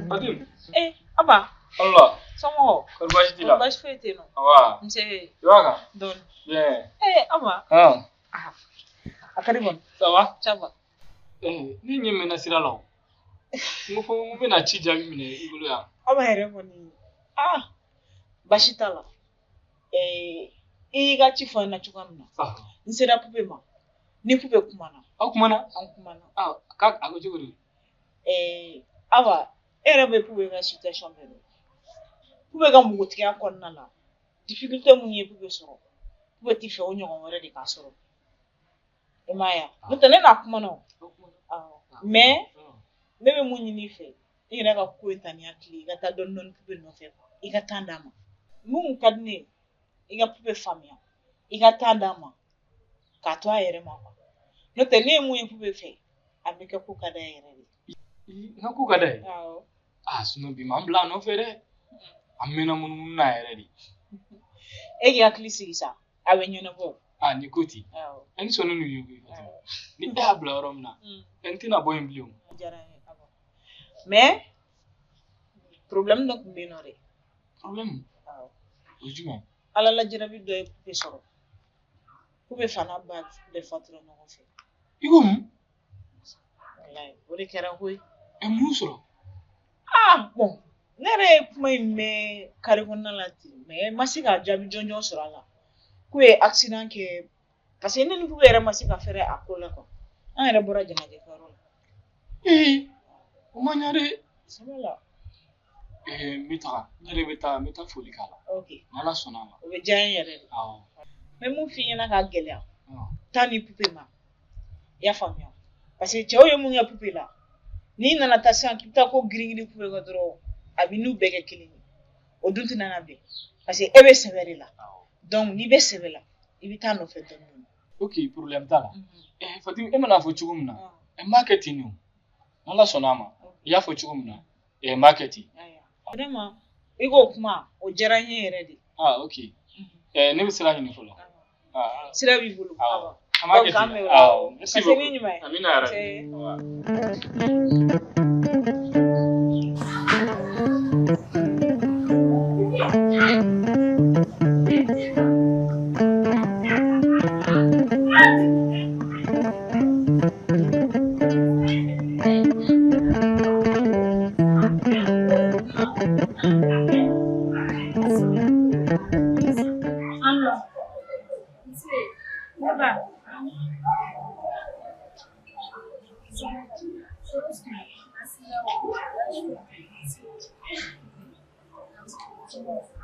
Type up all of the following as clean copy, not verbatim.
Fatim. Eh, Aba. Allah. Somɔgɔw? Kɔri baasi t'i la? Baasi foyi tɛ yen nɔ. Awa. Nse. I b'a kan? Dɔɔni. Bien. Eh, Aba. Han. A ka di kɔni. Ça va? Ça va. Eh, ne ɲɛ mɛnna sira la o. N ko fo n bɛna ci jaabi minɛ i bolo yan. Aba yɛrɛ kɔni. Ah, baasi t'a la. Eh, i y'i ka ci fɔ n ɲɛna cogoya min na. N sera Pupe ma. Ni Pupe kumana. Aw kumana? An kumana. Ah, k'a a ko cogo di? Eh, Aba, e yɛrɛ bɛ Pupe ka situation bɛɛ dɔn. Pupe ka npogotigiya kɔnɔna la, difficulté mun ye Pupe sɔrɔ, Pupe t'i fɛ o ɲɔgɔn wɛrɛ de k'a sɔrɔ. I m'a ye wa? N'o tɛ ne n'a kumana o. Awɔ. Mais ne bɛ mun ɲini i fɛ, i yɛrɛ ka ko in ta ni hakili ye, i ka taa dɔɔni dɔɔni Pupe nɔfɛ, i ka temps d'a ma. Mun ka di ne ye, i ka Pupe faamuya, i ka temps d'a ma, k'a to a yɛrɛ ma quoi. N'o tɛ ne ye mun ye Pupe fɛ, a bɛ kɛ ko ka d'a ye yɛrɛ de. N ka ko ka d'a ye? Awɔ. Ah, sinon bi m'an bila a nɔfɛ dɛ. An mɛnna munumunu na yɛrɛ de. E k'i hakili sigi sa, a bɛ ɲɛnabɔ. Ah, ni ko ten. Awɔ. N sɔnnen n'u ye koyi. Ni e y'a bila yɔrɔ min na, n tɛna bɔ yen bilen o. A diyara n ye, awɔ. Mais problème dɔ tun bɛ yen nɔ dɛ. Problème? Awɔ. O ye jumɛn ye? Ala lajarabi dɔ ye Pupe sɔrɔ. Pupe fa n'a ba bɛɛ fatura ɲɔgɔn fɛ. I ko mun? Walayi, o de kɛra koyi. Ɛ, mun sɔrɔ? Ah, bon, ne yɛrɛ ye kuma in mɛn kare kɔnɔna la ten, mais n ma se ka jaabi jɔnjɔn sɔrɔ a la. K'u ye accident kɛ, parce que ne ni Pupe yɛrɛ ma se ka fɛrɛ a ko la quoi. An yɛrɛ bɔra jɛnajɛ kɛyɔrɔ la. Ee, o ma ɲa dɛ. Sɛbɛ la. Ee, n bɛ taga, n yɛrɛ bɛ taa, n bɛ taa foli k'a la. Ok. N'Ala sɔnna a ma. O bɛ diya n ye yɛrɛ de. Awɔ. N bɛ mun f'i ɲɛna k'a gɛlɛya. Taa ni Pupe ma. I y'a faamuya? Parce que cɛw ye mun kɛ Pupe la, n'i nana taa sisan k'i bɛ taa ko girin-girin Pupe kan dɔrɔn, a b'i n'u bɛɛ kɛ kelen ye. O dun tɛna na bɛn. Parce que e bɛ sɛbɛ de la. Donc n'i bɛ sɛbɛ la, i bɛ taa nɔfɛ dɔɔni dɔɔni. Ok, problème t'a la. Eh, Fatim, e mana fɔ cogo min na, n b'a kɛ ten de o. N'Ala sɔnna a ma, i y'a fɔ cogo min na, n b'a kɛ ten. Vraiment, i k'o kuma, o diyara n ye yɛrɛ de. Ah, ok. Eh, ne bɛ sira ɲini fɔlɔ. Ah, Sira b'i bolo. Awɔ. An b'a kɛ Donc, k'an ten. bɛn o la. Awɔ. Merci Ka se beaucoup. ni ɲuman ye. Amina yarabi. Se.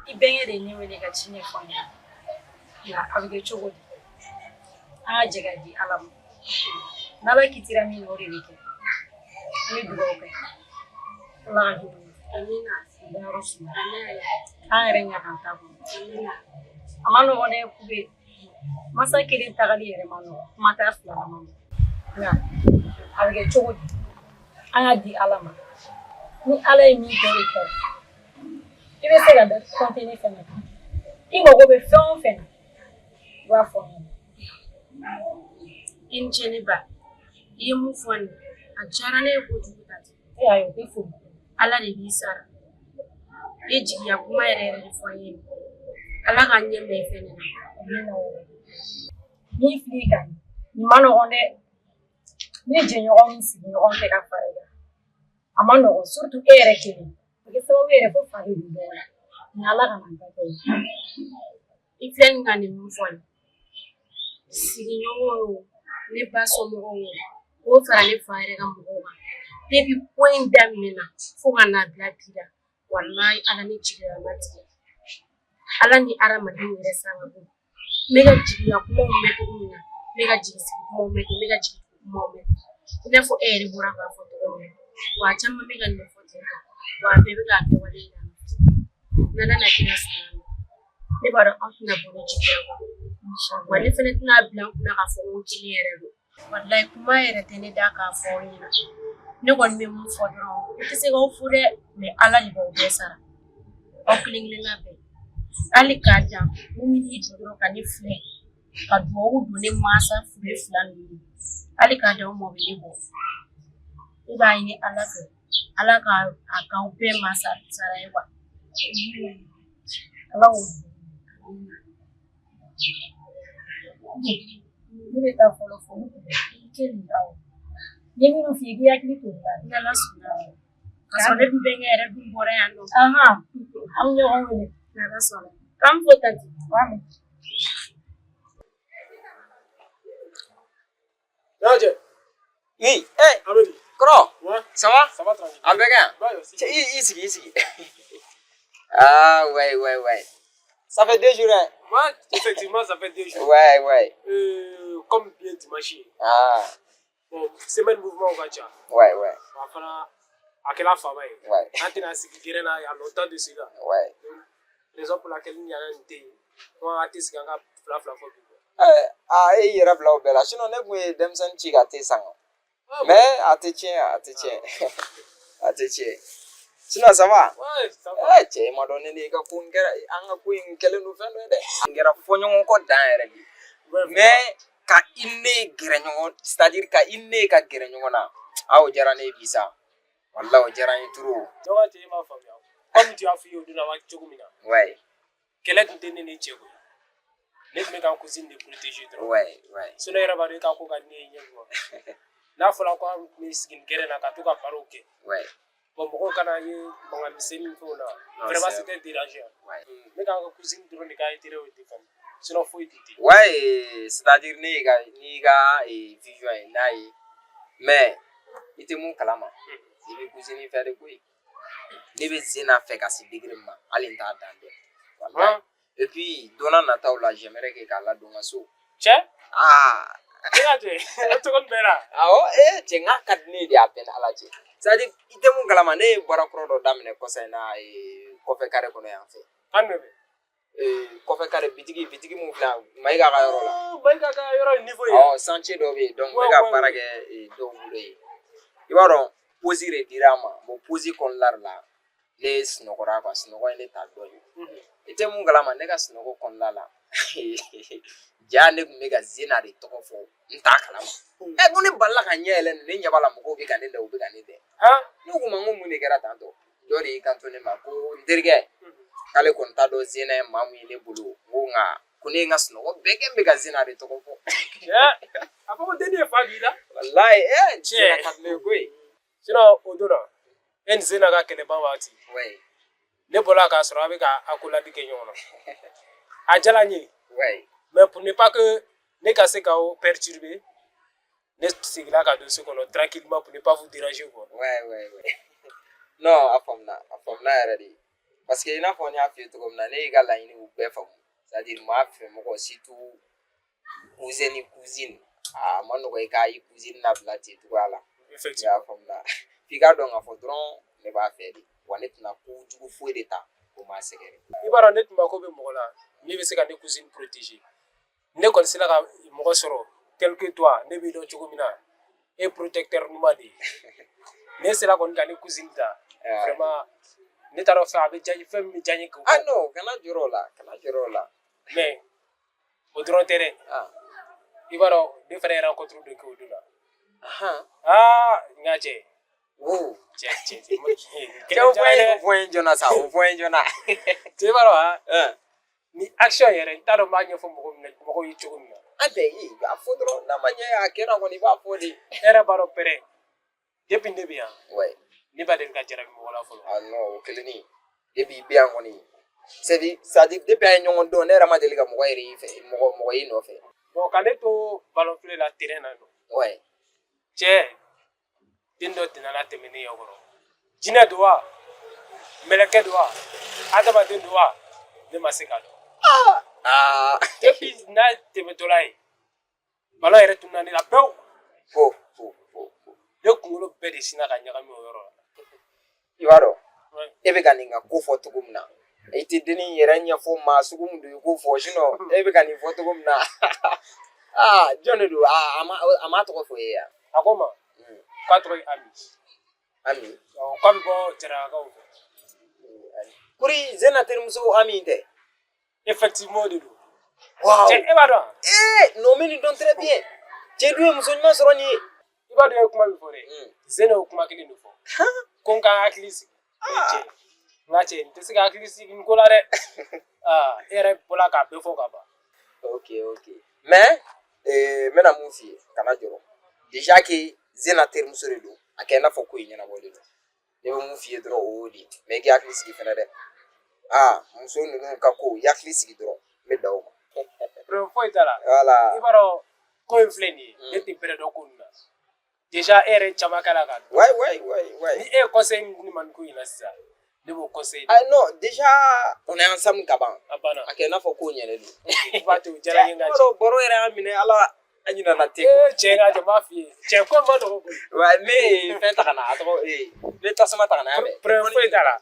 I bɛnkɛ de ye ne wele ka ci ɲɛfɔ n ɲɛna. Nka a bɛ kɛ cogo di? An ka jɛ ka di Ala ma. N'Ala kitira min na o de bɛ kɛ. An bɛ dugawu kɛ. Ala ka hinɛ u la. Amina. Dayɔrɔ suma. Amina. An yɛrɛ ɲɛ k'an ta kɔnɔ. Amina. A ma nɔgɔn dɛ Kube. Masa kelen tagali yɛrɛ ma nɔgɔn. Kuma t'a filanan ma. Nka a bɛ kɛ cogo di? An ka di Ala ma. Ni Ala ye min kɛ o de ka ɲi. I bɛ se ka da compter ne fɛnɛ kan. I mago bɛ fɛn o fɛn na, i b'a fɔ n ɲɛna. I ni ce ne ba. I ye mun fɔ nin ye, a diyara ne ye kojugu tante. E ayi, o tɛ foli. Ala de b'i sara. I ye jigiya kuma yɛrɛ yɛrɛ de fɔ n ye. Ala k'a ɲɛ mɛn fɛnɛ na. Amina yarabi. N'i fili kan, nin ma nɔgɔn dɛ. Ni jɛɲɔgɔn ni sigiɲɔgɔn tɛ ka fara i kan, a ma nɔgɔn surtout e yɛrɛ kelen. O bɛ kɛ sababu yɛrɛ fo fa bɛ don dɔw la. Nka Ala kana n ta kɛ o ye. I filɛ nin ka nin mun fɔ nin ye. Sigiɲɔgɔnw o, ne ba somɔgɔw o, k'o fara ne fa yɛrɛ ka mɔgɔw kan. Depuis ko in daminɛna fo ka n'a bila bi la, walayi Ala ne jigiya ma tigɛ. Ala ni hadamadenw yɛrɛ sababu. N bɛ ka jigiya kumaw mɛn cogo min na, n bɛ ka jigisigi kumaw mɛn ten, n bɛ ka jigitugu kumaw mɛn. I n'a fɔ e yɛrɛ bɔra k'a fɔ cogo min na. Wa a caman bɛ ka nin fɔ ten tɔ. Wa a bɛɛ bɛ k'a kɛwale yira n na. N'Ala n'a kira sɔnna a ma, ne b'a dɔn aw tɛna bɔ ne jigiya kɔnɔ. Wa ne fɛnɛ tɛna bila n kunna k'a fɔ ko n kelen yɛrɛ don. Walayi kuma yɛrɛ tɛ ne da k'a fɔ aw ɲɛna. Ne kɔni bɛ mun fɔ dɔrɔn, n tɛ se k'aw fo dɛ, mais Ala de b'aw bɛɛ sara. Aw kelen kelenna bɛɛ. Hali k'a dan mun y'i jɔ dɔrɔn ka ne filɛ ka duwawu don ne mansa fure fila ninnu ye. Hali k'a dan o ma o bɛ ne bɔ. Ne b'a ɲini Ala fɛ Ala ka a k'aw bɛɛ mansa sara ye quoi. Ala k'o ne bɛ taa fɔlɔ fo i cɛ nin awɔ. N ye minnu f'i ye k'i hakili t'o la. Ni Ala sɔnna. Ka sɔrɔ ne dun bɛnkɛ yɛrɛ dun bɔra yan nɔ. Ahan, an bɛ ɲɔgɔn wele. Ni Ala sɔnna. K'an fo tanti. Lajɛ. Oui, eh, Amedi. Kɔrɔ. Ouais. Ça va? Ça va tranquille. A bɛɛ ka ɲi? Ouais, aussi. Cɛ, i sigi, i sigi. Ah, ouais, ouais, ouais. Ça fait 2 jours, hein? Ouais, effectivement, ça fait 2 jours. Ouais, ouais. Comme bien dimanche. Ah, Bon, semaine mouvement o ka ca. ouais, ouais, A fana a kɛla faama ye. ouais, An tɛna sigi gɛrɛn na il y a longtemps de cela. ouais. Donc, raison pour laquelle n nana nin tɛ yen. Ko an ka te sigi an ka fila fila fɔ bi. Eh, ah, e y'i yɛrɛ bila o bɛɛ la. Sinon, ne kun ye denmisɛnnin ci ka te san. Ah, bon. Mais a tɛ tiɲɛ, a tɛ tiɲɛ. A tɛ tiɲɛ. Sinon, ça va? Ouais, ça va. Eh, cɛ, i ma dɔn ne ni i ka ko in kɛra, an ka ko in kɛlen don fɛn dɔ ye dɛ. N kɛra fɔɲɔgɔnkɔ dan yɛrɛ de ye. Ouais, Mais ka i ne gɛrɛ ɲɔgɔn, c'est à dire ka i ne ka gɛrɛ ɲɔgɔn na. Ah, o diyara ne ye bi sa. Walahi, o diyara n ye trop. Dɔgɔ cɛ, e m'a faamuya. Comme tu y'a f'i ye o don na cogo min na. Ouais, Kɛlɛ tun tɛ ne ni cɛ koyi. Ne tun bɛ ka n cousine de protéger dɔrɔn. ouais, ouais. Sinon e yɛrɛ b'a dɔn e ka ko ka di ne ye ɲɛ quoi. N'a fɔra ko an tun bɛ sigi nin gɛrɛn na ka to ka barow kɛ. Ouais, Bon, mɔgɔw kana ye mankan misɛnnin ni fɛnw na. Non, Vraiment, c'est- c'était dérangeant. ouais. Ne ka n ka cousine dɔrɔn de ka intérêt o défendre. Sinon foyi tun tɛ. Ouais, c'est-à-dire ne y'i ka n'i ka vision ye n'a ye, mais i tɛ mun kalama, i bɛ cousine fɛ de koyi. Ne bɛ Zena fɛ ka se degré min ma, hali n t'a dan dɔn. Walahi. Han? Et puis don n'a nataw la, j'aimerais que k'a ladon n ka so. Cɛ, Ah, e ka cɛ, o cogo bɛɛ la. awɔ, cɛ n k'a ka di ne ye de a bɛɛ ni Ala cɛ. C'est-à-dire i tɛ mun kalama, ne ye baara kura dɔ daminɛ kɔsa in na kɔfɛ carré kɔnɔ yan fɛ. An de bɛ. Kɔfɛ carré bitigi mun filɛ yan, Mayiga ka yɔrɔ la. Oh, Mayiga ka yɔrɔ ye niveau ye. Awɔ, chantier dɔ bɛ yen, donc n bɛ Ouais, ka ouais, baara ouais. kɛ dɔw bolo yen. I b'a dɔn pause de dira an ma. Bon, pause kɔnɔna de la, ne sunɔgɔra quoi, sunɔgɔ ye ne ta dɔɔnin. I tɛ mun kalama, ne ka sunɔgɔ kɔnɔna la, ja ne tun bɛ ka Zena de tɔgɔ fɔ, n t'a kalama. Ɛ, ko ne balila ka ɲɛ yɛlɛ, ne ɲɛ b'a la mɔgɔw bɛ ka ne lajɛ, u bɛ ka ne dɛ. Han? Ne ko ma n ko mun de kɛra tan tɔ? Dɔ de y'i kanto ne ma ko n terikɛ, k'ale kɔni t'a dɔn Zena ye maa mun ye ne bolo. N ko nka ko ne ye n ka sunɔgɔ bɛɛ kɛ n bɛ ka Zena de tɔgɔ fɔ. Cɛ, a fɔ ko dennin ye fa b'i la. Walahi, Cɛ. Zena ka di ne ye koyi. Sinon o don na, e ni Zena ka kɛlɛban waati. Ouais, Ne bɔra k'a sɔrɔ a bɛ ka accolade kɛ ɲɔgɔn na. A diyara n ye. ouais. Mais pour ne pas que ne ka se k'aw perturber, ne seginna ka don so kɔnɔ tranquillement pour ne pas vous déranger quoi. Ouais, ouais, ouais. Non, a faamuna, a faamuna yɛrɛ de. Parce que i n'a fɔ n y'a f'i ye cogo min na, ne y'i ka laɲiniw bɛɛ faamu. C'est à dire maa fɛ mɔgɔ, surtout cousin ni cousine, a ma nɔgɔ i ka i cousine labila ten cogoya la. I Effectivement. y'a faamuya. F'i k'a dɔn k'a fɔ dɔrɔn ne b'a fɛ de. Wa ne tɛna kojugu foyi de ta k'o m'a sɛgɛrɛ. I b'a dɔn ne tun mako bɛ mɔgɔ la min bɛ se ka ne cousine protéger. Ne kɔni sera ka mɔgɔ sɔrɔ tel que toi, ne b'i dɔn cogo min na, e ye protecteur ɲuman de ye. Ne sera kɔni ka ne cousine ta. Vraiment, ne t'a dɔn fɛn a bɛ diya n ye, fɛn min bɛ diya n ye k'o Ah non, kana jɔrɔ o la, kana jɔrɔ o la. Mais o dɔrɔn tɛ dɛ. Ah, I b'a dɔn ne fana ye rencontre dɔ kɛ o don na. ahan. Aa, n ka cɛ. Wo. Cɛ cɛ cɛ. Cɛ, o fɔ n ye, o fɔ n ye joona sa, o fɔ n ye joona. Cɛ, i b'a dɔn wa? Hein. Ni action yɛrɛ, n t'a dɔn n b'a ɲɛfɔ mɔgɔ min na, mɔgɔw ye cogo min na. An tɛ i a fɔ dɔrɔn n'a ma ɲɛ a kɛra kɔni i b'a fɔ de. E yɛrɛ b'a dɔn pɛrɛ. Depuis ne bɛ yan, Ouais. ne ba deli ka jarabi mɔgɔ la fɔlɔ. Ah non, o kelennin. Depuis i bɛ yan kɔni. C'est à dire depuis an ye ɲɔgɔn dɔn, ne yɛrɛ ma deli ka mɔgɔ yɛrɛ y'i fɛ, mɔgɔ mɔgɔ y'i nɔfɛ. Bon, ka ne to ballon filɛ la terrain na nɔ. Ouais. Cɛ, den dɔ tɛmɛna tɛmɛ ne ɲɛ kɔrɔ. Jinɛ don wa? Mɛlɛkɛ don wa? Adamaden don wa? Ne ma se k'a dɔn. Ah. Depuis n'a tɛmɛtɔla ye, ballon yɛrɛ tununa ne la pewu. Fo fo fo fo. Ne kunkolo bɛɛ de sinna ka ɲagami o yɔrɔ la. I b'a dɔn, Ouais. e bɛ ka nin ka ko fɔ cogo min na, i tɛ dennin yɛrɛ ɲɛfɔ maa sugu min don i k'o fɔ, sinon e bɛ ka nin fɔ cogo min na. Ah, jɔn de don? Ah, a ma tɔgɔ fɔ e ye yan. A ko n ma k'a tɔgɔ ye Ami. Ami. Awɔ, k'a bɛ bɔ Jaralakaw fɛ. Kori Zena terimuso Ami tɛ? Effectivement o de don. Waaw. Cɛ e b'a dɔn? Eh, non, mais nin dɔn très bien. Cɛ dun ye muso ɲuman sɔrɔ nin ye. I b'a dɔn e ye kuma min fɔ dɛ. Zena y'o kuma kelen de fɔ. Ko n ka hakili sigi. Cɛ, n ka cɛ, n tɛ se ka hakili sigi nin ko la dɛ. Aa, e yɛrɛ bɔra k'a bɛɛ fɔ ka ban. Ok, ok. Mais n bɛna mun f'i ye, kana jɔrɔ. Déjà que Zena terimuso de don, a kɛ i n'a fɔ ko in ɲɛnabɔlen don. Ne bɛ mun f'i ye dɔrɔn, o y'o de ye. Mais i k'i hakili sigi fɛnɛ dɛ. Aa, muso ninnu ka ko, i hakili sigi dɔrɔn, n bɛ dan o ma. Problème foyi t'a la. Voilà. I b'a dɔn ko in filɛ nin ye, ne tɛ bɛrɛ dɔn ko nin na. Déjà e yɛrɛ ye caman k'a la k'a dɔn. Ouais. Ni e ye conseil min di ne ma nin ko in na sisan, ne b'o conseil di. Ah non, déjà on est ensemble ka ban. A banna. A kɛ i n'a fɔ ko ɲɛnen don. I b'a to o diyara n ye n ka I b'a cɛ. dɔn baro yɛrɛ y'an minɛ, Ala an ɲinɛna ten. Ee cɛ n ka cɛ, n b'a f'i ye. Cɛ ko in ma nɔgɔn koyi. Ouais, ne ye fɛn ta ka na, a tɔgɔ ee, ne ye tasuma ta ka na yan mɛ. Problème foyi t'a la.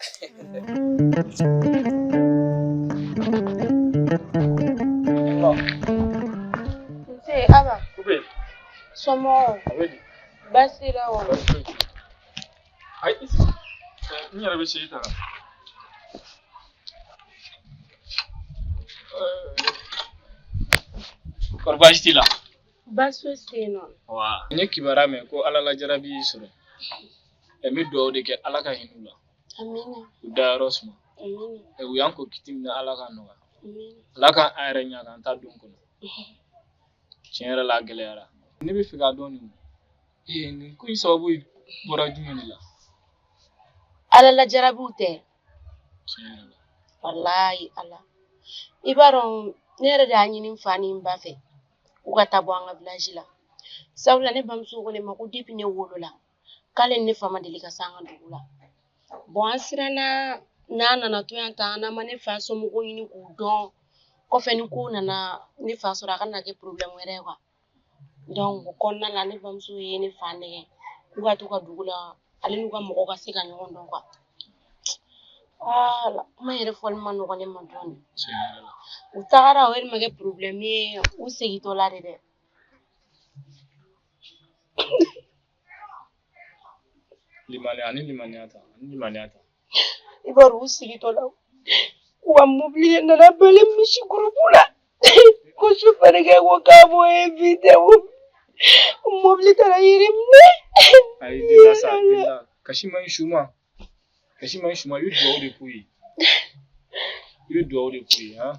Nse Aba. Poupée. Somɔgɔw? A bɛ di? Baasi t'i la wa? Baasi foyi tɛ. Ayi, i sigi. N yɛrɛ bɛ sigi ta kan. Kɔri baasi t'i la? Baasi foyi tɛ yen nɔ. Wa. N ye kibaruya mɛn ko Ala lajarabi y'i sɔrɔ. N bɛ dugawu de kɛ Ala ka hinɛ u la. Amina. U dayɔrɔ suma. Amina. U y'an ko kiti min na, Ala k'a nɔgɔya. Amina. Ala ka an yɛrɛ ɲa k'an ta don kɔnɔ. Tiɲɛ yɛrɛ la, a gɛlɛyara. Ne bɛ fɛ k'a dɔn nin nin ko in sababu bɔra jumɛn de la? Ala lajarabiw tɛ. Tiɲɛ yɛrɛ la. Walayi Ala. I b'a dɔn ne yɛrɛ de y'a ɲini n fa ni n ba fɛ u ka taa bɔ an ka village la. Sabula ne bamuso ko ne ma ko depuis ne wolola k'ale ni ne fa ma deli ka se an ka dugu la. Bon an siranna n'a nana to yan tan, n'an ma ne fa somɔgɔw ɲini k'u dɔn, kɔfɛ ni ko nana ne fa sɔrɔ a kana kɛ problème wɛrɛ ye quoi. Donc o kɔnɔna la ne bamuso ye ne fa nɛgɛ k'u ka t'u ka dugu la, ale n'u ka mɔgɔw ka se ka ɲɔgɔn dɔn quoi. Ah, kuma yɛrɛ fɔli ma nɔgɔn ne ma dɔɔnin. Tiɲɛ yɛrɛ la. U tagara o yɛrɛ ma kɛ problème ye u segintɔ la de dɛ. Limaniya ani limaniya ta, ani limaniya ta. I b'a dɔn u segintɔ la, u ka mobili nana bali misi gurupu la. Ko sofɛrikɛ ko k'a b'o éviter, o mobili taara yiri minɛ. Ayi, delila sa, delila. Kasi man ɲi su ma. Kasi man ɲi su ma, i bɛ dugawu de k'u ye. I bɛ dugawu de k'u ye, han.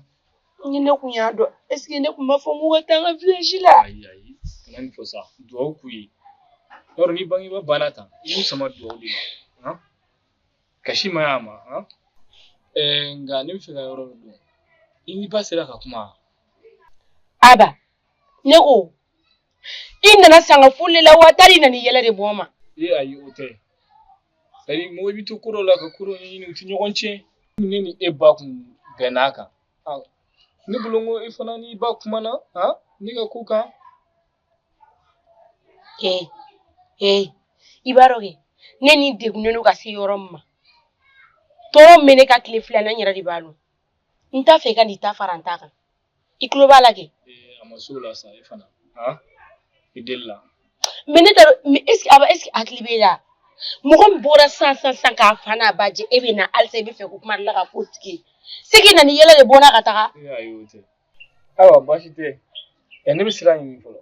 Ni ne kun y'a dɔn, est ce que ne kun b'a fɔ k'u ka taa an ka village la? Ayi, ayi, kana nin fɔ sa, dugawu k'u ye. Yɔrɔ ni bangebaa banna tan, i b'u sama dugawu de ma, han. Kasi man ɲi a ma, han. Nka ne bɛ fɛ ka yɔrɔ dɔ dɔn. I n'i ba sera ka kuma? Aba, ne ko i nana sanga foli la wa taara i nana i yɛlɛ de bɔ n ma. Ee ayi, o tɛ. C'est à dire mɔgɔ i bɛ to ko dɔ la ka ko dɔ ɲɛɲini, u tɛ ɲɔgɔn tiɲɛ. Ne ni e ba kun bɛnn'a kan. Ne bolo n ko e fana n'i ba kumana, han, ne ka ko kan. Ee, ee, i b'a dɔn kɛ, ne ni degunnen don ka se yɔrɔ min ma. Tɔɔrɔ min bɛ ne ka tile filanan, n yɛrɛ de b'a dɔn. N t'a fɛ i ka n'i ta fara n ta kan. I tulo b'a la kɛ? Ee, a ma s'o la sa, e fana. Han? I deli la. Mais ne t'a dɔn, mais est ce que Aba, est ce que hakili b'e la? Mɔgɔ min bɔra sisan sisan sisan k'a fa n'a ba jɛ, e bɛ na halisa i bɛ fɛ ko kuma la ka f'o tigi ye. Se k'i nana i yɛlɛ de bɔ n'a ka taga. Ee ayi, o tɛ. Ayiwa, baasi tɛ. Ne bɛ sira ɲini fɔlɔ.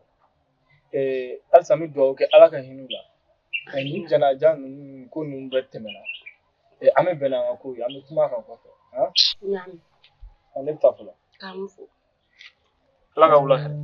Halisa n bɛ dugawu kɛ Ala ka hinɛ u la. Ni janaja ninnu ko ninnu bɛɛ tɛmɛna. An bɛ bɛn n'an ka ko ye, an bɛ kuma a kan kɔfɛ. Han? N y'a mɛn. Ne bɛ taa fɔlɔ. K'an fo. Ala ka wula hɛrɛ.